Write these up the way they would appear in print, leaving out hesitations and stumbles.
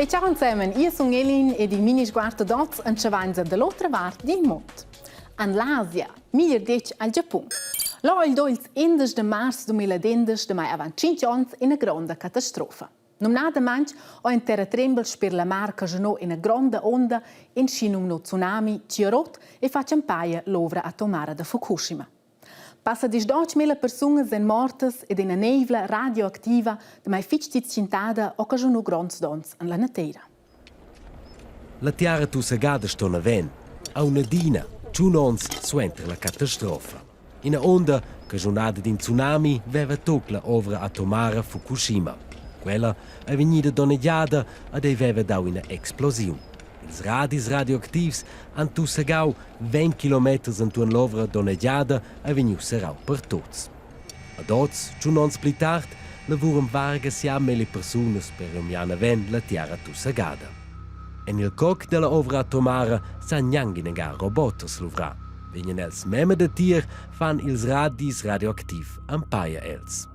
E ciao insemen, io sun Elin ed il mini sguardo d'oz entschavainsa dall'otra vart dil mund. An l'Asia, meglier detg al Giapun. Là il do ils 11 de mars 2011, damai avant 5 onns, ina gronda catastrofa. Numnadamaing ho ün terratrembel sper la mar caschunò üna gronda onda in schinumno tsunami chi ha rot e fatg ampaia l'ovra atomara da Fukushima. Passa 18.000 persunas èn mortas ed ina neivla radioactiva damai fitg tschintada ho caschunò gronds donns en la nateira. La tiara tussegada sto naven, aunc adina, tschun onns suenter la catastrofa. Ina onda caschunada d'in tsunami veva tuc la ovra atomara Fukushima. Quella ei vegnida donnegiada ed ei veva dau ina explosiun. Ils radis radioactivs han tussegau 20 kilometers entuorn l'ovra donnegiada ei vegniu serrau per tuts. Ad oz, tschun onns pli tard, lavuran varga sia melli persunas per rumiar naven la tiara tussegada. En il coc dalla ovra atomara san gnanc inaga roboters luvrar. Vegnan els memia datier, fan ils radis radioactiv ampaia els.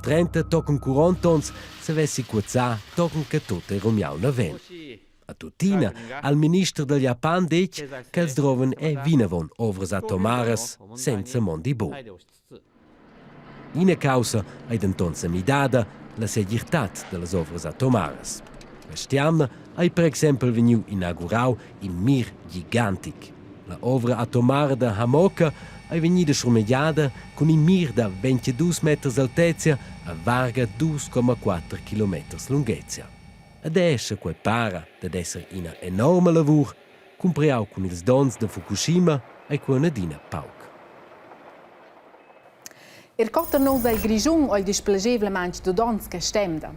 30 tochen 40 onns savessi cuozzar tochen che tut ei rumiau naven. A tuttina ha il minister dal Japan detg ch'els drovan er vinavon ovras atomaras senza mondi bu. Ina caussa ei denton semidada, la segirtad dallas ovras atomaras. Quest'jamna ei per exempel vegniu inaugurau in mir gigantic. La ovra atomara da Hamoka ei vegnida schurmegiada cun in mir da 22 meters altezia a varga 2,4 kilometers lunghezia. Ed è sche quei para dad esser ina enorma lavur, cumpriau cun ils donns da Fukushima ei quei adina pauc. Er cotter nous el Grischun ol displageivlamaintg da donns che stemda.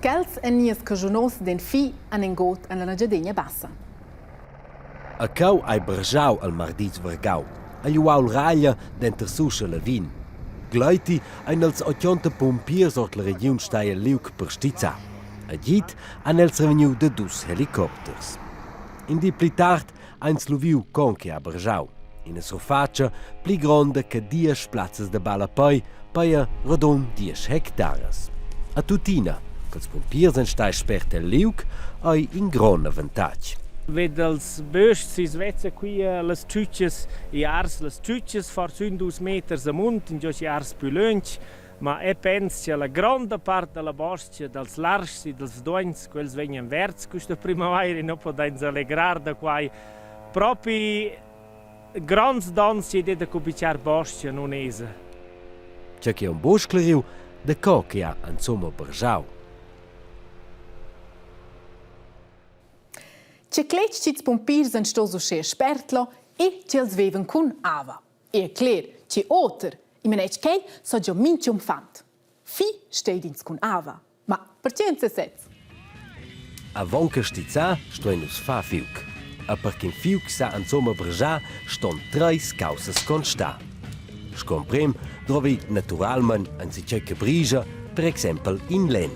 Quels èn nies caschunos d'en fi an en got en la Nagiadegna Bassa. A cheu ei bargiau al mardis vargau, agl uaul Raglia denter Susch e Lavin. Gleiti ein els 80 pumpiers ord la regiun stai el liug per stizzar. Agid han els revegniu da dus helicopters. In di pli tard ein sluviu con che ha bargiau. Ina surfatscha pli gronda che diesch plazzas da ballapei paja rodund diesch hectaras. A tuttina, ch'ils pumpiers ein stai spert el liug, ei in grond avantatg. Ved els böschs si svezza qui las tschütschas i ars las tschütschas forsa ün dus meters amunt ingio chi ars pü lönch, ma eu pens cha la gronda part da la bos-cha, dals larschs e dals duogns, quels vegnan verds quista primavaira e no podains allegrar da quai. Propi Gronds dons chi det da cupitschar bos-cha nun esa. Tgei che un buc sclariu da co che ha insumma bargiau. Che cletg ch'ils pumpiers han stos uschè spert là e ch'els vevan cun ava. E cler, che oter, i manetsch quel so giò mincha uffant. Fi steid ins cun ava. Ma perche in sesez? Avon che stizzar stuein nus far fiug. E per ch'in fiug sa insumma bregiar, ston treis caussas constar. Sco emprem drovi naturalmein enzatgei che brigia, per exempel in lenn.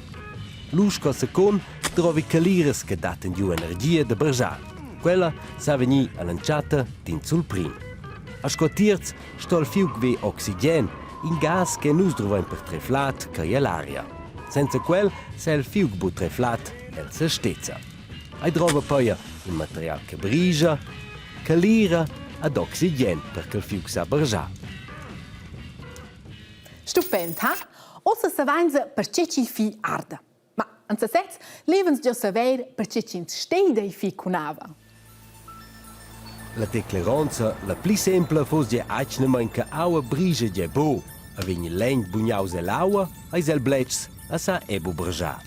Lu sco secund drovi caliras che dattan giu energia da bregiar. Quella sa vegnir all'entschatta d'in zulprin. A sco tierz sto il fiug ver oxigen, in gas che nus druvein per trer flad ch'ei ell'aria. Senza quel sa il fiug buc trer flad, el sestezza. Ei drova pia in material che brigia, calira ad oxigen per che il fiug sa bargiar. Stupend, ha? Ossa savainsa perche ch'il fi arda. Ma an sesez levans già saver perche ch'ins steida il fi cun ava. La decleronza la pli sempla fuss gie atgnamein che aua brigia gie buc e vegn il legn bugnaus ell'aua, eis el bletschs e sa è bu brigiar.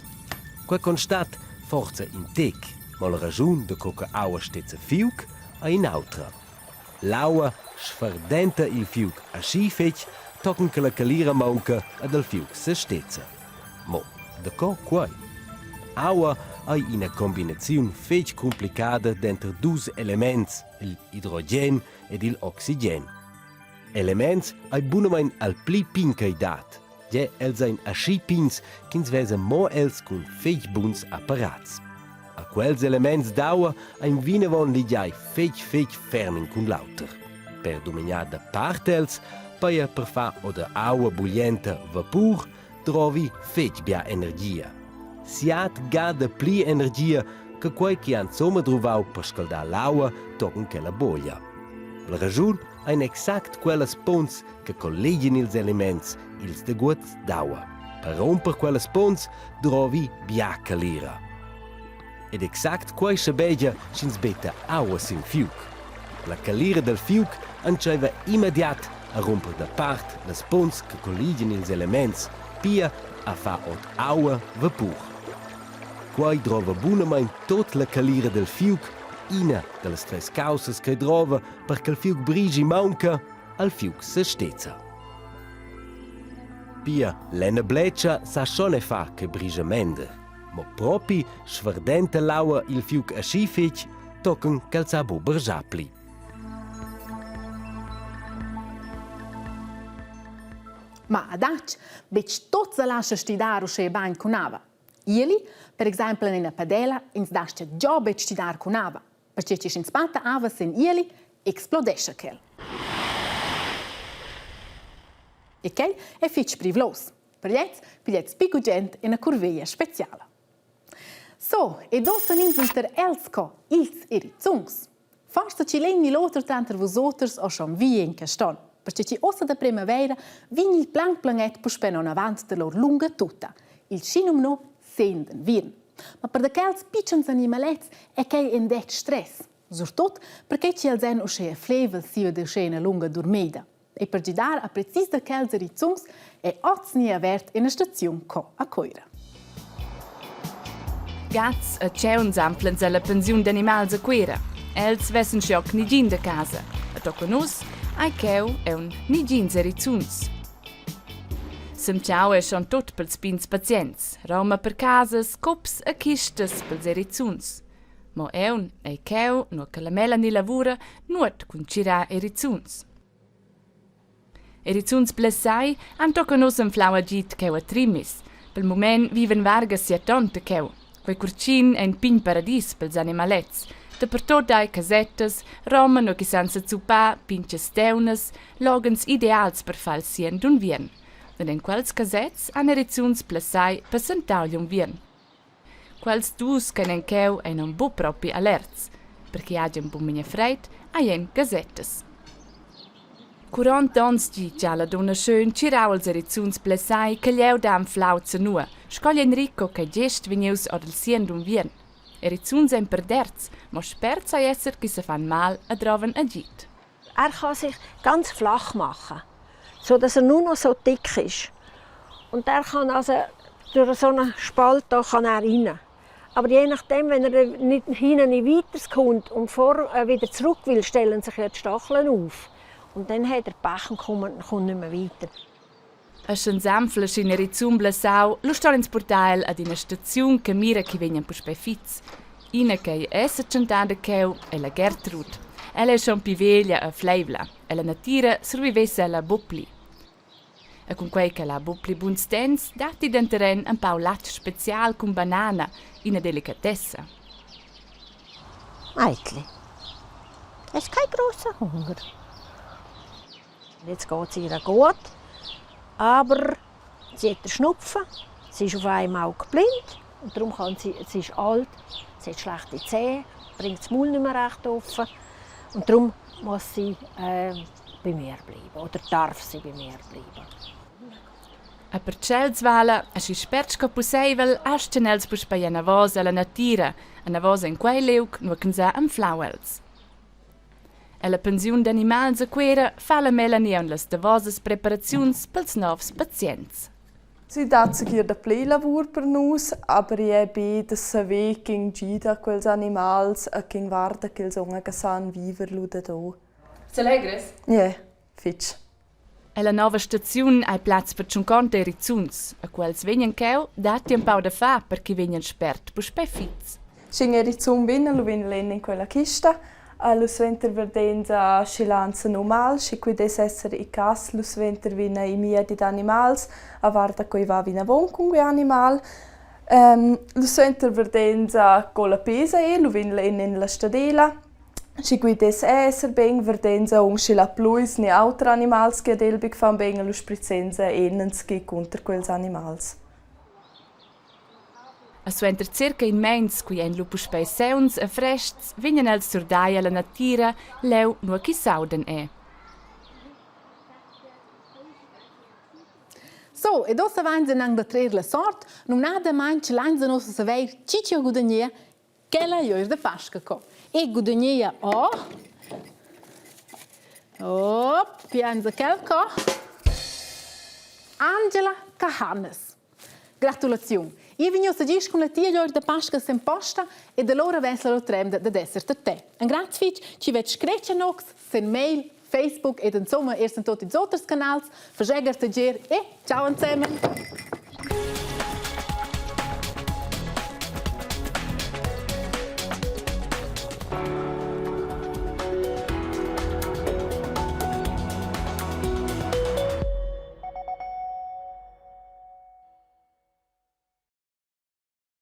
Quei constat forsa in tec, mo la raschun daco che aua stezza fiug ei in'autra. L'aua sferdenta il fiug aschi fetg tochen che la calira maunca ed il fiug sestezza. Mo daco quei? Aua ei ina combinaziun fetg cumplicada denter dus elements, igl idrogen ed igl oxigen. Elements ei bunamein al pli pign ch'ei dat. Gie, els ein aschi pigns ch'ins vesa mo els cun fetg buns apparats. A quels elements d'aua ein vinavon ligiai fetg fetg ferm in cun l'auter. Per dumignar da part els, paia per far oder aua buglienta vapur, drovi fetg bia energia. siat ga dapli energia che quei che han insomma druvau per scaldar l'aua tochen ch'ella boglia. La raschun ein exact quellas punts che collegien ils elements, ils daguots d'aua. Per romper quellas punts drovi bia calira. Ed exact quei schabegia sch'ins betta aua sin fiug. La calira dal fiug entscheiva immediat a rumper da part las punts che colligian ils elements, pia a far ord aua vapur. Quei drova bunamein tut la calira dal fiug, ina dallas treis caussas che drova per ch'el fiug brigi maunca, al fiug sestezza. Pia lenna bletscha sa schon e fa che brigia mender. Mo propi sferdenta l'aua il fiug aschi fetg, tochen ch'el sa bu bargiar pli. Ma adatg, betg tot sa lascha stidar uschè bain cun ava. Ieli, per exempel en ina padela, ins dastga già betg stidar cun ava, perche che sch'ins batta ava sin ieli, explodescha quel. E quel è fitg privlus. Per gliez pigliez pli gugent ina curveglia speciala. So, ed ussa ins inter els co ils erizuns. Forsa chi l'egn ni l'oter tranter vus oters o schon vi in quest'on, perche chi ussa da primavaira vegn il plan planet puspè non avant da lur lunga tutta, il schinumno sen d'enviern. Ma per da quels pitschens animalets è quai in detg stress, surtut perché chi els èn uschè flevels siva d'uschè ina lunga durmida. E per gidar a precis da quels erizuns è oz gnì avert ina staziun co a Cuira. Gats e tgeuns anflan la pensiun d'animals a Cuira. Els vessen schioc nigin da casa. E tocca nus ei cheu aunc nigins erizuns. Semtgau ei schon tut pels pigns pazients, roma per casas, cups e chistas pels erizuns. Mo aunc ei cheu, nua che la Melanie lavura, nuot cun tgirar erizuns. Erizuns blessai han tochen uss anflau agid cheu a Trimmis. Pel mument vivan varga siatonta cheu. Quei curtgin ei in pign paradis pels animalets. Dapertut ei casettas, roma nua che san sezuppar, pintgas teunas, loghens ideals per far il sien d'unviern. Ed en quels casets han erizuns blessai passentau igl unviern. Quels dus ch'ein en cheu ein aunc buc propi allerts, perquei hagien buc memia freid, haien gasettas. Curonta onns gi gia la dunna Schön tgirau els erizuns blessai che glieud ha anflau zanua, sco igl Enrico ch'ei gest vegnius ord il sien d'unviern. Erizuns ein perderts, mo spert sai esser ch'i sefan mal e drovan agid. Er kann sich ganz flach machen, so dass er nur noch so dick ist. Und er kann also durch so einen Spalt da kann er rein. Aber je nachdem, wenn er nicht hinten nicht weiterkommt und vor, wieder zurück will, stellen sich ja die Stacheln auf. Und dann hat er Pech und kommt, kommt nicht mehr weiter. E sch'ins anfla sc'in erizun blessau, lu ston ins purtar el ad ina staziun che mira ch'i vegnan puspei fits. Ina ch'ei è setschentada cheu ei la Gertrud. Ella ei schon pli veglia e fleivla. Ella natira survivess ella buc pli. E cunquei ch'ella ha buc pli buns dents, datti denteren empau latg special cun banana, ina delicatessa. Meitli, hast kein grossen Hunger? Jetzt geht es ihr gut, aber sie hat den Schnupfen, sie ist auf einem Auge blind und darum kann sie, sie ist alt, sie hat schlechte Zähne, bringt das Maul nicht mehr recht offen und darum muss sie bei mir bleiben oder darf sie bei mir bleiben. E per tschels vala, aschi spert sco pusseivel, astgan els puspei anavos ella natira, anavos en quei liug, nua ch'ins ha anflau els. Ella pensiun d'animals a Cuera fa la Melanie aunc las davosas preparaziuns pels novs pazients. Si dat segir dapli lavur per nus, aber è be da saver ch'in gida quels animals e ch'in guarda ch'els onn san viver lu dador. Selegres? Yeah, fitg. Ella nova staziun hai plaz per tschunconta erizuns. A quels vegnan cheu datti empau da far per ch'i vegnan spert puspei fits. Sch'in erizun vegn, lu vegn l'en in quella chista. Lu suenter verdenza schi lanza normal, schi quei dess esser il cass, lu suenter vegn il miedi d'animals a guarda coi va vinavon cun quei animal. Lu suenter verdenza co la pesa ei, lu vegn l'en en la stadela. Schi quei dess esser bein verdenza aunc schi la pluis ni auter animals che ad el buc fan bein lu sprizzenza enens che cunter quels animals. A A suenter circa in meins, cu ein lu puspei sauns e frestgs, vegnan els surdai alla natira leu nua ch'i s'audan è. So, ed ossa vains anc da trer la sort, numnadamaing che lains nus saveir chi chi ho gudagnea quella joir da Pasca co. E gudagnea ho Op, pianza quel co. Angela Cahannes. Gratulaziun. Io vegn ussa gist cun la tia joir da Pasca sen posta ed allora vess la tremda dad esser da te. En graz fitg ci vet scretg a nox sen mail, Facebook ed insomma er sen tot ils oters canals. Fageger te gier e ciao insieme.